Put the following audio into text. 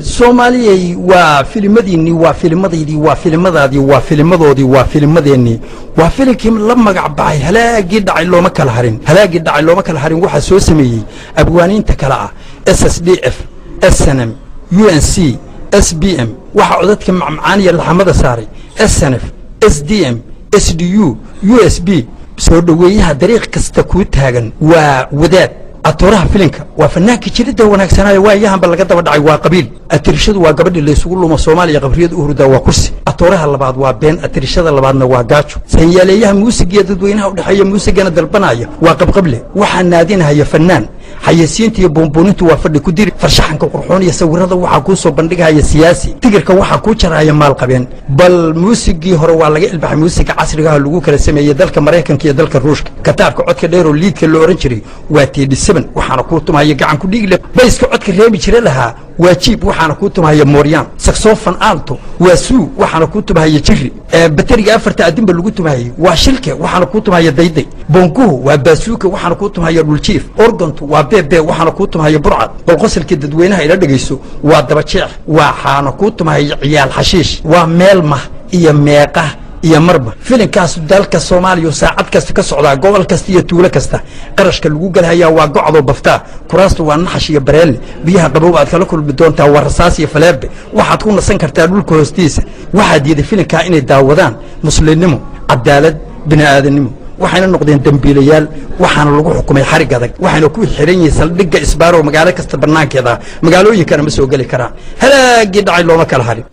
Soomaaliyay, waa filimadiinnii, waa filimadaydii, waa filimadaadii, waa filimadoodii, waa filimadeennii. Waa filimkii la magac baxay Halaagii Dhacay Looma Kala Harin. Halaagii Dhacay Looma Kala Harin waxaa soo sameeyey abwaaniinta kale ah SSDF, SNM, UNC, SBM. Waxaa codadka macmacaaniya laxamada saaray SNF, SDM, SDU, USB. Soo dhoweeyaha dariiq kasta kuu taagan waa Wadaad. Atooraha filinka waa fanaanka jiridda wanaagsanaayo, waa yahanba laga daba dhacay, waa Qabiil. Atirishadu waa gabadhii laysugu lumo Soomaaliya, qabriyada u hurdaa waa Kursi. Atooraha labaad waa Been, atirishada labaadna waa Gaajo. Sanyaaleeyaha muusigiiyo dadweynaha udhexeeya muusigana dalbanaya waa Qabqable. Waxaa naadinahaya Fanaan. Xayeysiinta iyo buunbuunintu waa Fadhi ku Diri. Farshaxanka qurxoon iyo sawirada waxaa kuu soo bandhigahaya Siyaasi. Tigirka waxaa kuu jarahaya Maalqabeen. Bal muusigii hore waa laga ilbaxay, muusiga casrigaha lagu kala sameeyey dalka Maraykanka iyo dalka Ruushka. Kataarka codka dheeroo liidka loo ohan jiray waa Td 7, waxaana kuu tumahaya Gacan ku Dhiigle. Bayska codka reebi jire lahaa waa Jiib, waxaana kuu tumahaya Mooryaan. Saxophone alto waa Suu, waxaana kuu tumahaya Jiri. Bateriga afarta adinba lagu tumahayey waa Shilke, waxaana kuu tumahaya Dayday. Bonkuhu waa Baasuuka, waxaana kuu tumahaya Dhuljiif. Organtu waa Beebe, waxaana kuu tumahaya Burcad. Bal qosolkii dadweynaha ila dhegayso, waa Dabajeex, waxaana kuu tumahaya Ciyaal Xashiish. Waa Meelmah iyo Meeqa iyo Marba. Filinkaas dalka Soomaaliya saacad kasta ka socdaa, gobol kasta iyo tuulo kasta. Qarashka lagu galhayaa waa gocdoo baftaa, kuraastu waa naxash iyo bareelle, biyaha qabow aad kala kulmi doontaa waa rasaas iyo faleebe, waxaad ku nasan kartaa dhulka hoostiisa. Waxaa diiday filinkaa inay daawadaan muslimnimo, cadaalad, bini'aadanimo, waxayna noqdeen dembiilayaal, waxaana lagu xukumay xarig adag, waxayna ku xiran yihiin saldhigga isbaaro magaalo kasta bannaankeeda, magaalooyinkana ma soo geli karaan. Halaagii Dhacay Looma Kala Harin.